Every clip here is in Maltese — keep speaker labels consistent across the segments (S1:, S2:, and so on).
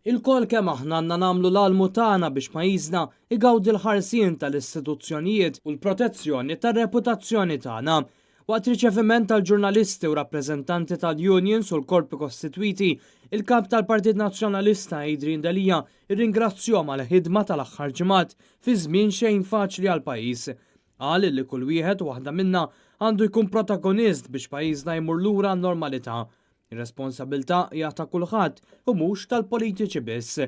S1: Ilkoll kemm aħna għandna nagħmlu l-almu tagħna biex pajjiżna igawdi l-ħarsien tal-istituzzjonijiet u l-protezzjoni tar-reputazzjoni tagħna. Waqt riċeviment tal-ġurnalisti u rappreżentanti tal-unions u l-korpi kostitwiti, il-Kap tal-Partit Nazzjonalista Adrian Delia rringrazzjahom għall-ħidma tal-aħħar ġimgħat fi żmien xejn faċli għall-pajjiż. Qal li kull wieħed u waħda minna għandu jkun protagonist biex pajjiżna jmur lura għan-normalità. Ir-responsabilità hija ta' kulħadd u mhux tal-politiċi biss.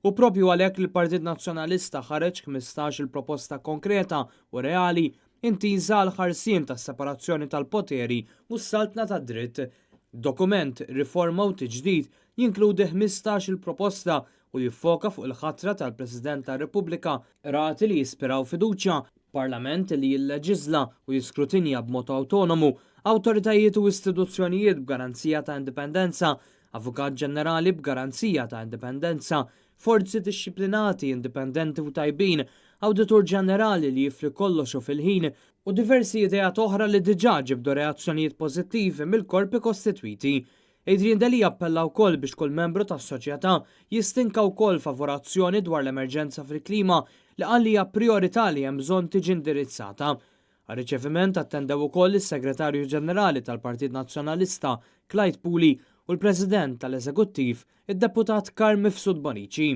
S1: U propju għalhekk li l-Partit Nazzjonalista ħareġ 15 il-proposta konkreta u reali intiża għal ħarsien tas-separazzjoni tal-poteri u s-saltna tad-dritt. Dokument Riforma u Tiġdid jinkludi 15 il-proposta u jiffoka fuq il-ħatra tal-President tar-Repubblika, qrati li jispiraw fiduċja, Parlament li jilleġiżla u jiskrutinja b'mod awtonomu, awtoritajiet u istituzzjonijiet b'garanzija ta' indipendenza, Avukat Ġenerali b'garanzija ta' indipendenza, forzi dixxiplinati, indipendenti u tajbin, Awditur Ġenerali li jifli kollox u fil-ħin, u diversi ideat oħra li diġà ġibdu reazzjonijiet pożittivi mill-korpi kostitwiti. Adrian Delia appella wkoll biex kull membru tas-soċjetà jistinka wkoll favur azzjoni dwar l-emerġenza fil-klima li qal li hija priorità li hemm bżonn tiġi indirizzata. Għar-riċeviment attendew ukoll is-Segretarju Ġenerali tal-Partit Nazzjonalista Clyde Puli u l-President tal-Eżekuttiv, id-Deputat Carm Mifsud Bonnici.